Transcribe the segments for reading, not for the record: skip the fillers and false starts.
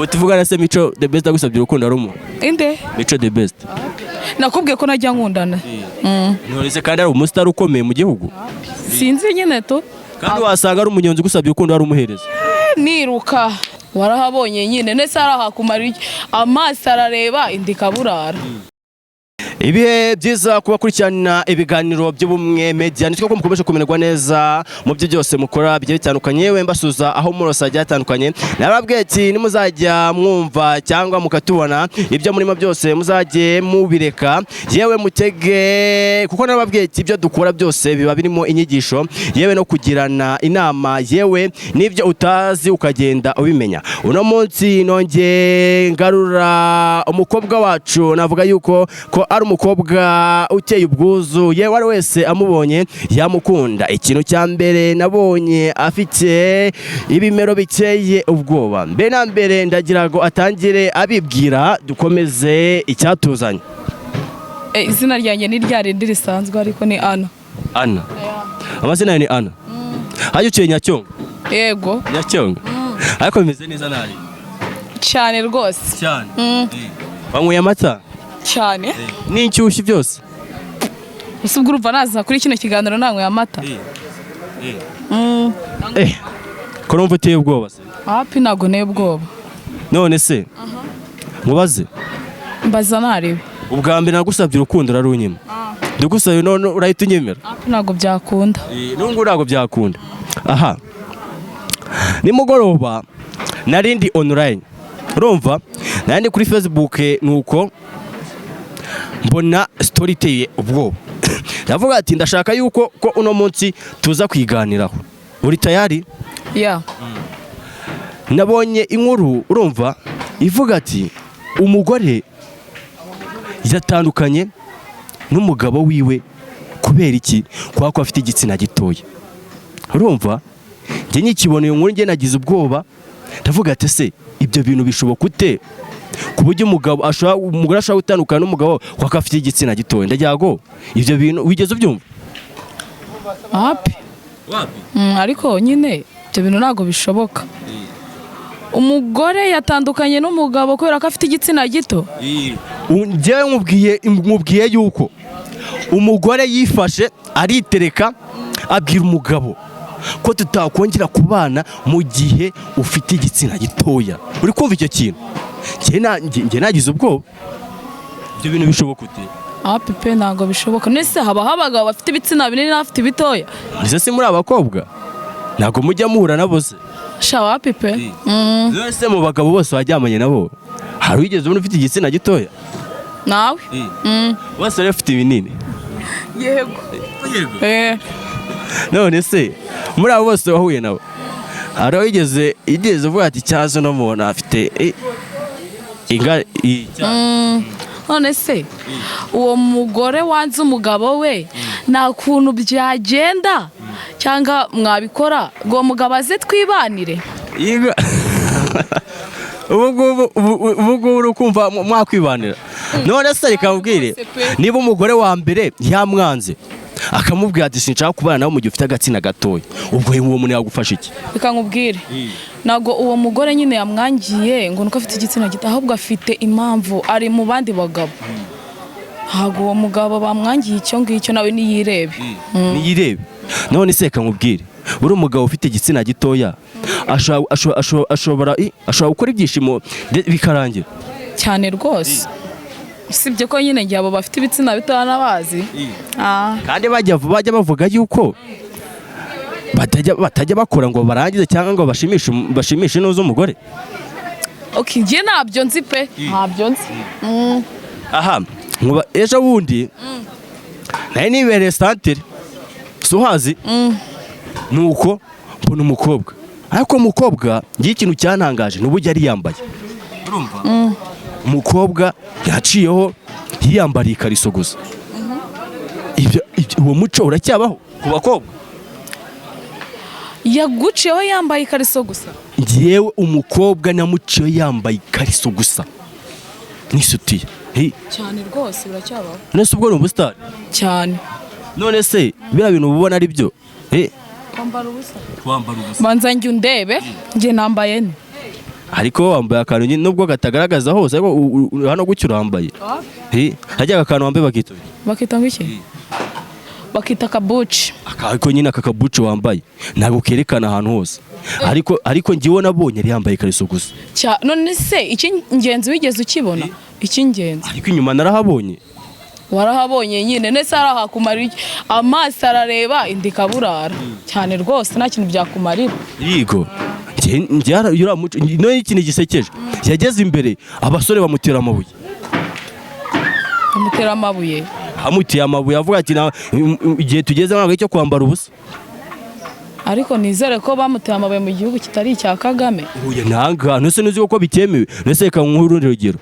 Tuvugana se, Mico The Best agusabye urukundo ari umuntu? Inde? Mico The Best. Nakubwiye ko najya nkundana. None se kandi ari umusitari ukomeye mu gihugu? Sinzi nyine tu. Kandi wasanga ari umunyonzi ugusabye urukundo ari umuhereza. Niruka warahabonye nyine, nese arahakumara iki? Amaso arareba, inda ikaburara. Ibihe byiza kubakurikirana ibiganiro by'Ubumwe Media, nitwe ko mukomeje kumererwa neza mu byo byose mukora bigiye bitandukanye. Yewe, mbasuza aho murose hagiye hatandukanye. Nababwiye ati nimuzajya mwumva cyangwa mukatubona, ibyo murimo byose muzajye mubireka, yewe mutege, kuko nababwiye ati ibyo dukora byose biba birimo inyigisho, yewe no kugirana inama, yewe n'ibyo utazi ukagenda ubimenya. Uno munsi nongeye ngarura umukobwa wacu, navuga yuko ko ari umukobwa uteye ubwuzu, yewe ari wese amubonye yamukunda. Ikintu cya mbere nabonye, afite ibimero bikeye ubwoba. Mbere na mbere ndagira ngo atangire abibwira, dukomeze icyatuzanye. Izina ryanjye ni rya rindi risanzwe, ariko ni Ana. Ana, amazina yawe ni Ana. Hajya uciye Nyacyonga? Yego. Nyacyonga, ariko bimeze neza nabi? Cyane rwose. Cyane. Wanyweye amata? Cyane. N'inshyushyu byose? Ese ubwo urumva naza kuri kino kiganiro nanyweye amata? Ko numva uteye ubwoba se? Hapi, ntabwo nteye ubwoba. None se mubaze? Mbaza narebe. Ubwa mbere nagusabye urukundo urarunyima, ndagusabye none urahita unyemera? Hapi, ntabwo byakunda. N'ubu ntabwo byakunda. Aha nimugoroba nari ndi online, urumva, nari ndi kuri Facebook, nuko mbona story iteye ubwoba, ndavuga ati ndashaka yuko ko uno munsi tuza kwiganiraho. Uri tayari? Ya. Nabonye inkuru, urumva, ivuga ati umugore yatandukanye n'umugabo wiwe kubera iki? Kubera ko afite igitsina gitoya. Urumva, njye nkikibona iyo nkuru, njye nagize ubwoba, ndavuga ati ese ibyo bintu bishoboka ute, ku buryo umugabo ashobora, umugore ashobora gutandukana n'umugabo kuko afite igitsina gitoya? Ndagira ngo ibyo bintu wigeze ubyumva? Wapi. Ariko nyine ibyo bintu ntabwo bishoboka. Umugore yatandukanye n'umugabo kubera ko afite igitsina gito? Njyewe nkubwiye yuko umugore yifashe aritereka, abwira umugabo ko tutakongera kubana mu gihe ufite igitsina gitoya. Uri kumva icyo kintu? Njye nagize ubwoba. Ibyo bintu bishoboka ute? Wapi pe, ntabwo bishoboka. Nese habaho abagabo bafite ibitsina binini n'abafite ibitoya? Ese si muri abakobwa ntabwo mujya muhura nabo se? Sha, wapi pe. Ese mu bagabo bose wajyamanye nabo hari wigeze ubona ufite igitsina gitoya? Nawe. Bose bari bafite ibinini? Yego. None se muri abo bose wahuye nabo hari wigeze igeze uvuga ati cyazo no muntu afite inga None se uwo mugore wanze umugabo we, nta kuntu byagenda cyangwa mwabikora ngo uwo mugabo aze twibanire? Inga. Ubu ngubu uri kumva mwakwibanira? None se reka nkubwire, Rwose pe. niba umugore wa mbere yamwanze, akamubwira ati sinshaka kubana nawe mu gihe ufite agatsina gatoya, ubwo uwo muntu yagufasha iki? Reka nkubwire, ntabwo uwo mugore nyine yamwangiye ngo nuko afite igitsina gito, ahubwo afite impamvu, ari mu bandi bagabo. Ntabwo uwo mugabo bamwangiye icyo ngicyo, nawe niyirebe. Niyirebe. None se reka nkubwire, uri umugabo ufite igitsina gitoya ashobora gukora ibyishimo bikarangira? Cyane rwose, usibye ko nyine igihe abo bafite ibitsina bitoya n'abazi. Kandi bajya bavuga yuko batajya bakora ngo barangize cyangwa ngo bashimishe inuza umugore. Ok, njye ntabyo nzi pe, ntabyo nzi. Aha nkuba ejo bundi nari nibereye santere, si uhazi, nuko mbona umukobwa, ariko umukobwa ngiye, ikintu cyantangaje ni uburyo yari yambaye. Umukobwa yaciyeho yiyambariye ikariso gusa. Uwo muco uracyabaho ku bakobwa? Yaguciyeho yambaye ikariso gusa? Ngewe umukobwa namuciye yambaye ikariso gusa n'isutiye. Hey, Cyane rwose, biracyabaho. None se ubwo ni ubusitani? Cyane. None se biriya bintu uba ubona ari byo? Kwambara ubusa? Kwambara ubusa. Banza njye undebe, njye nambaye nte? Ariko wambaye akantu nyine nubwo katagaragaza hose, ariko hano gutyo urambaye. Hajya akantu wambaye bakita iki? Bakita ngo iki? Bakita kabuci. Ariko nyine aka kabuci wambaye ntabwo kerekana ahantu hose, ariko njyewe nabonye yari yambaye ikariso gusa. None se icy'ingenzi wigeze ukibona? Icy'ingenzi. Ariko inyuma narahabonye. Warahabonye nyine, nese harahakumarira iki? Amaso arareba, inda ikaburara cyane rwose, nta kintu byakumarira. Yego. Uriya muco none ikintu gisekeje, yageze imbere abasore bamutera amabuye. Amutera amabuye? Amuteye amabuye, avuga ati: "Igihe tugeze ntabwo cyo kwambara ubusa." Ariko nizere ko bamuteye amabuye mu gihugu kitari icya Kagame. Oya, nanga ntuse nuzi ko bitemewe. Nese reka nkuhe urundi rugero.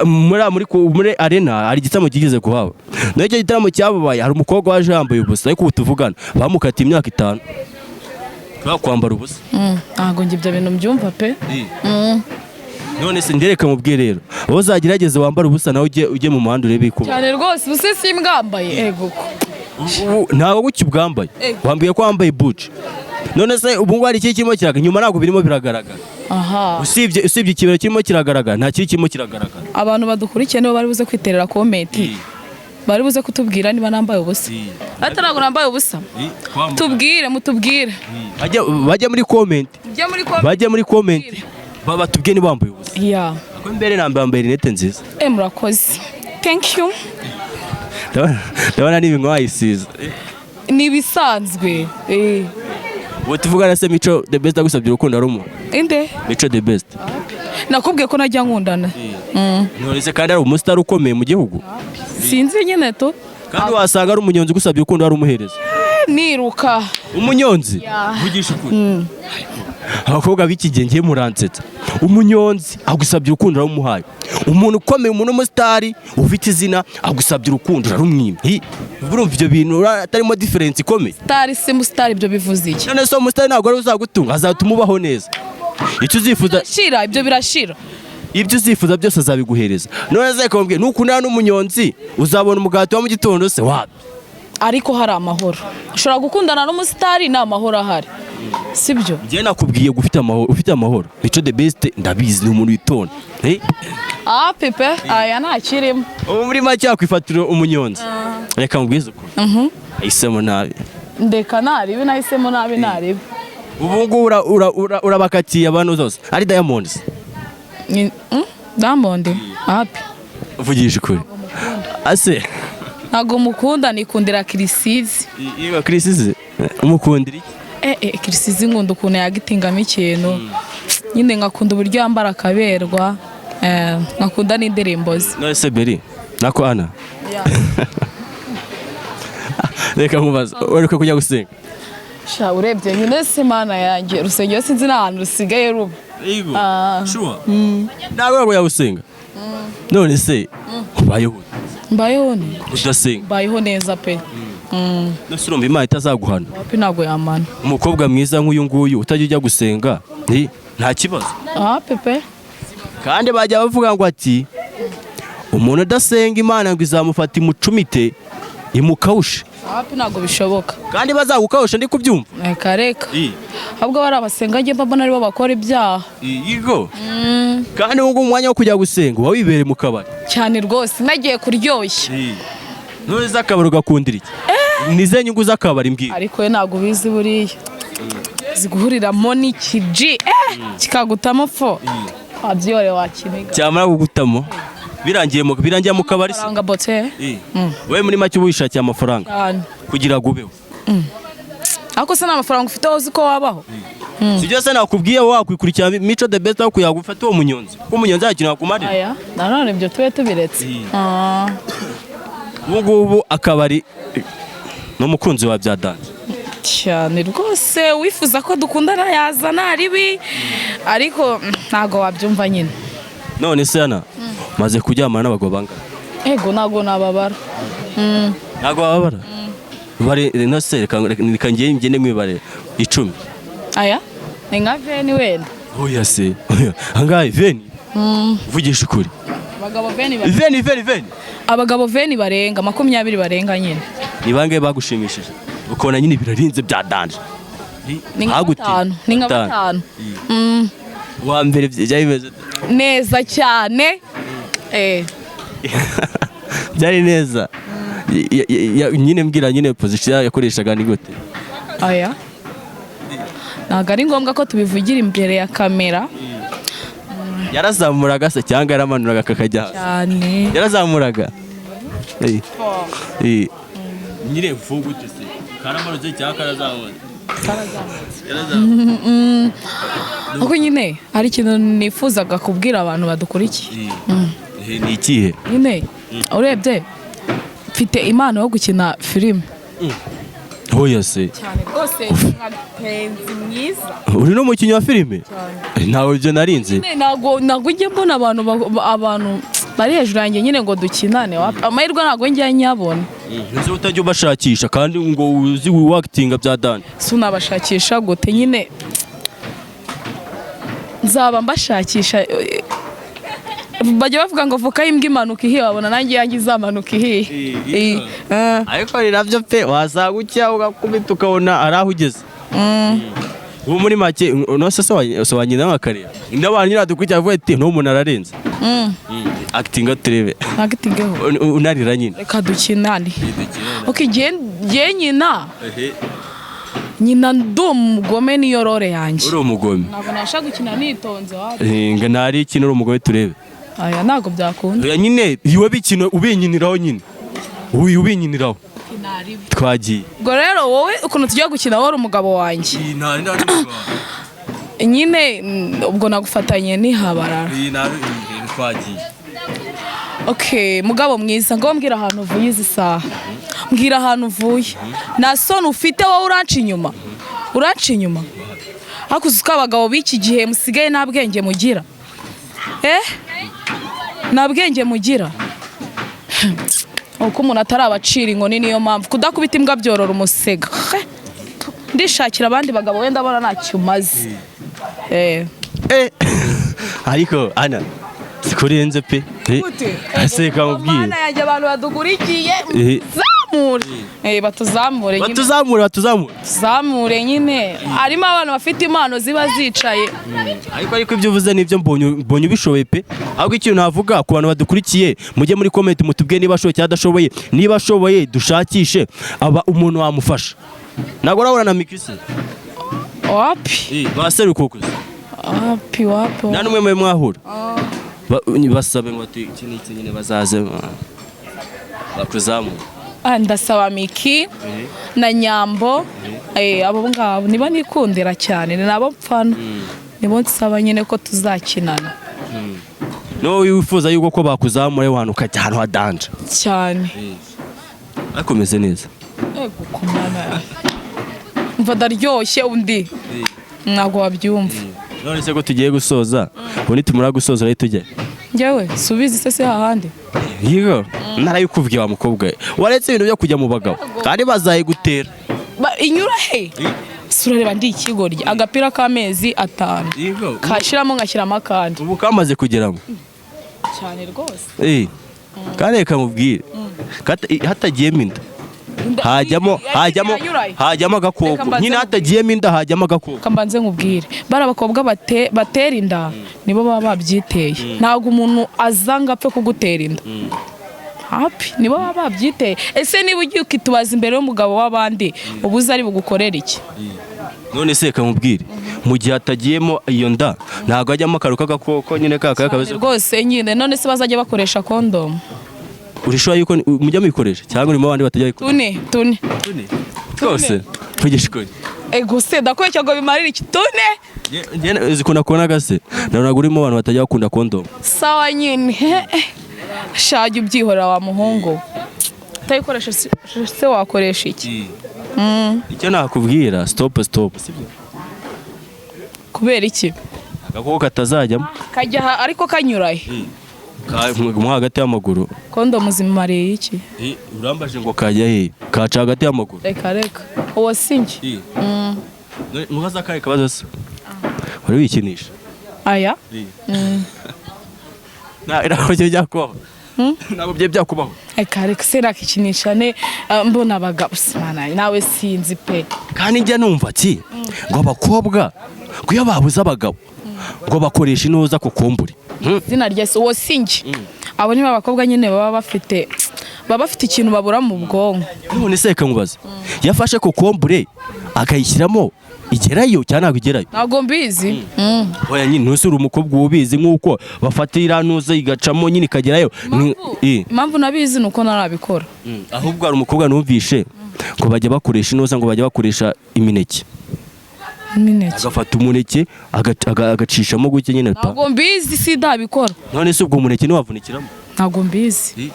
Muri arena hari igitaramo kigeze kuhaba. Naho icyo gitaramo cyababaye, hari umukobwa waje yambaye ubusa, ariko ubu tuvugana bamukatiye imyaka 5 kubera kwambara ubusa. Ntabwo njye ibyo bintu mbyumva pe. None se ndereka mubwire rero, wowe uzagerageze wambara ubusa nawe ujye mu muhanda urebe ikuba. Cyane rwose, ubu se simbwambaye? Ego ko. Ubu ntabwo gutya ubwambaye. Ego. Wambwiye ko wambaye buci. None se ubu ngubu hari iki kirimo kiragaragara inyuma? Ntabwo birimo biragaragara. Aha. Usibye ikibero kirimo kiragaragara, nta kiri kirimo kiragaragara. Abantu badukurikiye nibo bari buze kwiterera comment, bari buze kutubwira niba nambaye ubusa. Ati ntabwo nambaye ubusa, tubwire, mutubwire. Bajya muri comment. Mujye muri comment. Bajya muri comment batubwiye niba wambaye ubusa. Ya. Ko mbere na mbere wambaye rinete nziza. Murakoze, thank you. Ndabona n'ibintu wayisize. Ni ibisanzwe. Ubu tuvugana se, Mico The Best agusabye urukundo ari umuntu? Inde? Mico The Best. Nakubwiye ko najya nkundana. None se kandi ari umusitari ukomeye mu gihugu? Sinzi nyine tu. Kandi wasanga ari umunyonzi ugusabye urukundo wari umuhereza. Niruka. Umunyonzi? Vugisha ukuri. Abakobwa b'iki gihe ngiye muransetsa. Umunyonzi agusabye urukundo urarumuhaye, umuntu ukomeye, umuntu w'umusitari ufite izina agusabye urukundo urarumwima. Hi, urumva ibyo bintu atarimo différence ikomeye? Star se musitari, ibyo bivuze iki? None se uwo musitari ntabwo ari uzagutunga? Azatuma ubaho neza, icyo uzifuza. Birashira, ibyo birashira. Ibyo uzifuza byose azabiguhereza. None se reka nkubwire, nukundana n'umunyonzi uzabona umugati wa mu gitondo se wapi? Ariko hari amahoro. Ushobora gukundana n'umusitari nta mahoro ahari, sibyo? Njye nakubwiye ngo ufite amahoro, ufite amahoro. Mico The Best ndabizi ni umuntu witonda. Ah pepe, aya ntakirimo. Ubu muri make yakwifatira umunyonzi. Reka nkubwize ukuri, ahisemo nabi. Ndeka, naribi, nahisemo nabi, naribi. Ubu ngubu urabakatiye abantu zose ari Diamond? Diamond api. Uvugisha ukuri ase? Ntabwo mukunda, nikundira Chriss Eazy. Yego, Chriss Eazy umukundira iki? Chriss Eazy nkunda ukuntu yagitingamo ikintu nyine, nkakunda uburyo yambara akaberwa, nkakunda n'indirimbo ze. None se Beri nako ana, reka nkubaza, uheruka kujya gusenga? Sha, urebye nyine se Mana yanjye, urusengero sinzi n'ahantu rusigaye ruba. Yego. Ah. Sure, ntabwo kujya gusenga? None se ubayeho ute? Mbayeho ne? Udasenga. Mbayeho neza pe. None se urumva Imana itazaguhana? Wapi, ntabwo yamana. Umukobwa mwiza nk'uyu nguyu utajya ujya gusenga nta kibazo? Ah pepe. Kandi bajya bavuga ngo ati umuntu udasenga Imana ngo izamufata imucumite imukawushe. Wapi, ntabwo bishoboka. Kandi bazagukawusha, ndi kubyumva. Reka reka, ahubwo bari abasenga njye mbona aribo bakora ibyaha. Yego, kandi ubu ngubu umwanya wo kujya gusenga uba wibereye mu kabari. Cyane rwose, nagiye kuryoshya. None se akabari ugakundira iki? Ni izihe nyungu z'akabari mbwira? Ariko we ntabwo ubizi, buriya ziguhuriramo n'ikiji kikagutamo fo wabyore wakiniga. Cyamara kugutamo birangiye mu kabari se? Amafaranga bote. Wowe muri make uba wishakiye amafaranga Cyane. kugira ngo ubeho. Ariko se nta mafaranga ufite wowe uzi ko wabaho? Si byose nakubwiye, wakwikurikira Mico The Best aho kugira ngo ufate uwo munyonzi, kuko umunyonzi nta kintu yakumarira. Aya nanone ibyo tube tubiretse. Ah. Ubu ngubu akabari n'umukunzi wa byadanje? Cyane rwose, wifuza ko dukundana yaza nta ribi, ariko ntabwo wabyumva nyine. None se Ana, maze kuryamana n'abagabo bangana? Ego, ntabwo nababara. Ntabwo bababara bare? No se reka ngiye ngende mwibare 10. Aya ni nka 20 wenda. Oya se, oya, angahe? 20? Uvugisha ukuri. Abagabo 20 20, 20, 20? Abagabo 20 barenga, 20 barenga nyine. Ni bangahe bagushimishije ukabona nyine birarinze bya danger? Ni nka Ntagutinde. batanu, ni nka Batanu. batanu. Uwa mbere byari bimeze ute? Neza cyane. Byari neza. Nyine mbwira nyine, position yakoreshaga ni gute? Aya, ntabwo ari ngombwa ko tubivugira imbere ya kamera. Yarazamuraga se cyangwa yaramanuraga kakajya hasi? Cyane. Yarazamuraga. Nyine vuga gute se, karamanutse cyangwa karazamutse? Yarazamutse. Kuko nyine hari ikintu nifuzaga kubwira abantu badukurikiye. Ni ikihe? Nyine urebye mfite impano yo gukina filime. Hoya se? Cyane rwose, nka penzi mwiza. Uri n'umukinnyi wa filime? Ntawe ibyo narinzi. Nyine ntabwo ujya mbona abantu abantu bari hejuru yanjye nyine ngo dukinane. Wapi, amahirwe ntabwo njya nyabona. Ese utajya ubashakisha kandi ngo uzi wakitinga bya dani? Si unabashakisha gute nyine? Nzaba mbashakisha. Bajya bavuga ngo voka y'imbwa imanuka ihiye, wabona nanjye iyanjye izamanuka ihiye. Ariko ni nabyo pe, wasanga ucya ugakubita ukabona ari aho ugeze ubu. Muri make nose se wanyina nkakareba n'abantu nyine badukurikira bavuga ati n'uwo muntu ararenze. Akitinga turebe. Ntagitingeho. Unarira nyine. Reka dukinane. Ok, njye nyina nyina ndi umugome, niyo role yanjye. Uri umugome? Ntabwo nabasha gukina nitonze, wapi. Nga ntari ikintu, uri umugome, turebe. Aya, ntabwo byakunda. Oya nyine, iwe bikino ubinkiniraho nyine, uyu ubinkiniraho, twagiye. Ubwo rero wowe ukuntu tugiye gukina, wowe uri umugabo wanjye nyine, ubwo nagufatanye n'ihabarara. Twagiye. Ok, mugabo mwiza, ngo mbwira ahantu uvuye izi saha, mbwira ahantu uvuye. Nta soni ufite wowe? Uranca inyuma, uranca inyuma. Ariko uzi ko abagabo b'iki gihe musigaye nta bwenge mugira? Nta bwenge mugira. Uko umuntu atarabacira inkoni, niyo mpamvu kudakubita imbwa byorora umusega. Ndishakira abandi bagabo, wenda abona ntacyo umaze. Ariko ana sikurenze pe. Ese kamubwiye. Mana yanjye, abantu badukurikiye, zamure, batuzamure nyine. Batuzamure, batuzamure. Tuzamure nyine, harimo abantu bafite impano ziba zicaye. Ariko ibyo uvuze nibyo, mbonye ubishoboye pe. Ahubwo ikintu navuga ku bantu badukurikiye, mujye muri comment mutubwiye niba ashoboye cyangwa adashoboye. Niba ashoboye, dushakishe aba umuntu wamufasha. Ntabwo urabona na mikisi? Wapi. Ba serukukuzi? Wapi, wapi. Nta n'umwe muri mwahura? Basabe ngo ati iki n'iki nyine, bazaze bakuzamure. Ah, ndasaba Miki na Nyambo, abo ngabo nibo nikundira cyane, ni nabo mpfana, nibo nsaba nyine ko tuzakinana. Niwo wifuza yuko ko bakuzamura ahantu ukajya ahantu hadanje? Cyane. Ariko umeze neza. Ego kumana, mva ndaryoshye undi ntabwo wabyumva. None se ko tugiye gusoza, ubu nitumara gusoza rero tujya? Njyewe subizi se, si hahandi? Yego, narabikubwiye wa mukobwa we, waretse ibintu byo kujya mu bagabo kandi bazayigutera. Inyura he? Si urareba ndi ikigoryi? Agapira k'amezi 5 kashiramo ngashyiramo akandi. Ubu kamaze kugeramo? Cyane rwose. Kandi reka mubwire, hatagiyemo inda hajyamo hajyamo hajyamo Reka agakoko mbanze nyine. nkubwire. Hatagiyemo inda hajyamo agakoko. Reka mbanze nkubwire, bari abakobwa batera inda nibo baba babyiteye. Ntabwo umuntu aza ngo apfe kugutera inda hapi, nibo baba babyiteye. Ese niba ugiye ukitubaza imbere y'umugabo w'abandi, uba uzi ari bugukorere iki? None se reka mubwire, mu gihe hatagiyemo iyo nda ntabwo hajyamo akaru k'agakoko nyine ka kabeze? Rwose nyine, none se bazajya bakoresha kondomu? Urishobora yuko mujya muyikoresha cyangwa urimo abandi batajya bayikoresha? Tune tune. Twose tugisha ukuri. Ego se, ndakwereka ngo bimarire iki tune. Njye uzi ukuntu nakubonaga se, nabonaga urimo abantu batajya bakunda kondomu. Sawa nyine, shajya ubyihorera wa muhungu we. Utayikoresha se wakoresha iki? Icyo nakubwira, stop, stop, sibyo? Kubera iki? Agakoko katazajyamo. Kajya aha ariko kanyurahe? Mo hagati y'amaguru. Kondomu zimumariye iki? Urambaje ngo kajya he? Kaca hagati y'amaguru. Reka reka, uwo si njye. Mubaza akahe kabazo se, wari wikinisha? Aya. Ntabwo byari byakubaho? Ntabwo byari byakubaho? Reka reka, se nakikinisha ne? Mbona abagabo simana nawe, sinzi pe. Kandi njya numva ati ngo abakobwa ngo iyo babuze abagabo ngo bakoresha intuza kokombure. Izina rya se, uwo si njye. Abo ni abakobwa nyine baba bafite ikintu babura mu bwonko. None se reka nkubaze, yafashe kokombure akayishyiramo, igerayo cyangwa ntabwo igerayo? Ntabwo mbizi. Oya nyine, ntuse uri umukobwa ubizi nk'uko bafata iriya ntuza igacamo nyine ikagerayo. Impamvu nabizi ni uko narabikora. Ahubwo hari umukobwa numvishe ngo bajya bakoresha intuza, ngo bajya bakoresha imineke. Imineke? Agafata umuneke agacishamo gutya nyine pa. Ntabwo mbizi, sindabikora. None se ubwo umuneke ntiwavunikiramo? Ntabwo mbizi,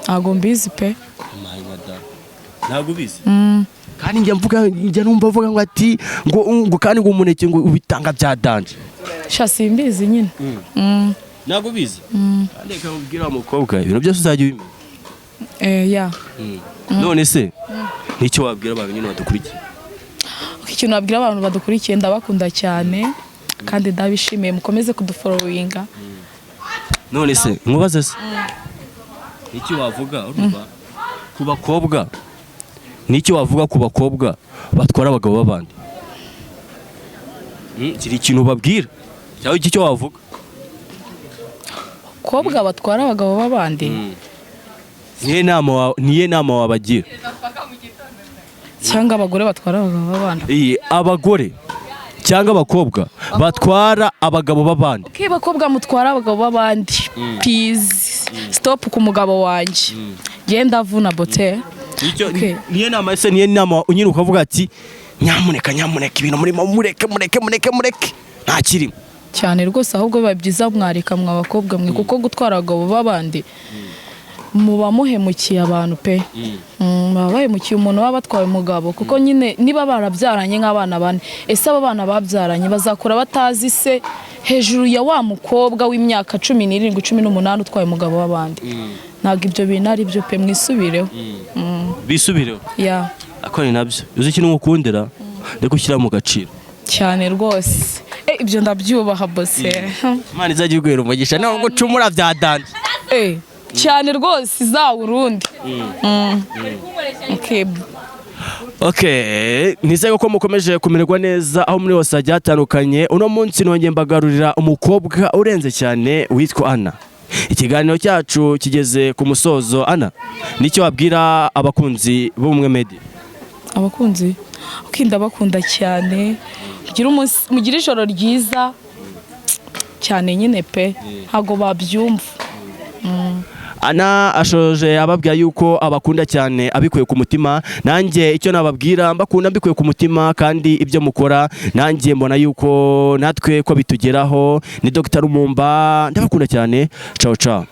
ntabwo mbizi pe. Ntabwo ubizi? Kandi njya mvuga, njya numva avuga ngo ati ngo kandi ngo umuneke ngo ubitanga bya danger. Sha, simbizi nyine. Ntabwo ubizi? Kandi reka nkubwire wa mukobwa, ibintu byose uzajya ubimenya. Eh, ya. None se nicyo wabwira abantu nyine badukurikiye? Ikintu nabwira abantu badukurikiye, ndabakunda cyane kandi ndabishimiye, mukomeze kudufollowinga. None se nkubaze se, nicyo wavuga urumva ku bakobwa, nicyo wavuga ku bakobwa batwara abagabo b'abandi? Kiri ikintu ubabwira cyangwa iki cyo wavuga? Kobwa batwara abagabo b'abandi? Niye nama wabagira? Cyangwa abagore batwara abagabo b'abandi? Iyi, abagore cyangwa abakobwa batwara abagabo b'abandi. Okay, bakobwa mutwara abagabo b'abandi, please stop ku mugabo wanjye, genda vuna bote. Okay. Niyo nama se, niyo nama nyine ukavuga ati nyamuneka, nyamuneka, ibintu murimo mureke, mureke, mureke, mureke, nta kirimo. Cyane rwose, ahubwo biba byiza mwareka mwa bakobwa mwe, kuko gutwara abagabo b'abandi muba muhemukiye abantu pe. Baba bahemukiye umuntu baba batwaye umugabo, kuko nyine niba barabyaranye nk'abana bane, ese abo bana babyaranye bazakura batazi se hejuru ya wa mukobwa w'imyaka 17, 18 utwaye umugabo w'abandi? Ntabwo ibyo bintu ari byo pe, mwisubireho. Bisubireho. Ya. Ako ni nabyo, uzi ikintu ngukundira? Ndi gushyira mu gaciro. Cyane rwose. Ibyo ndabyubaha bose. Imana izajya iguhera umugisha nawe ngo ucumura bya danger. Cyane rwose, izawe urundi. Okay. Okay, nizere ko mukomeje kumererwa neza aho muri hose hagiye hatandukanye. Uno munsi nongeye mbagarurira umukobwa urenze cyane witwa Anna. Ikiganiro cyacu kigeze ku musozo. Anna, nicyo wabwira abakunzi b'Ubumwe Media? Abakunzi, okay, ndabakunda cyane, mugire umunsi, mugire ijoro ryiza cyane nyine pe, ntabwo babyumva. Anna ashoje ababwira yuko abakunda cyane abikuye ku mutima. Nanjye icyo nababwira, mbakunda mbikuye ku mutima, kandi ibyo mukora nanjye mbona yuko natwe ko bitugeraho. Ni Dr Rumumba, ndabakunda cyane. Ciao ciao.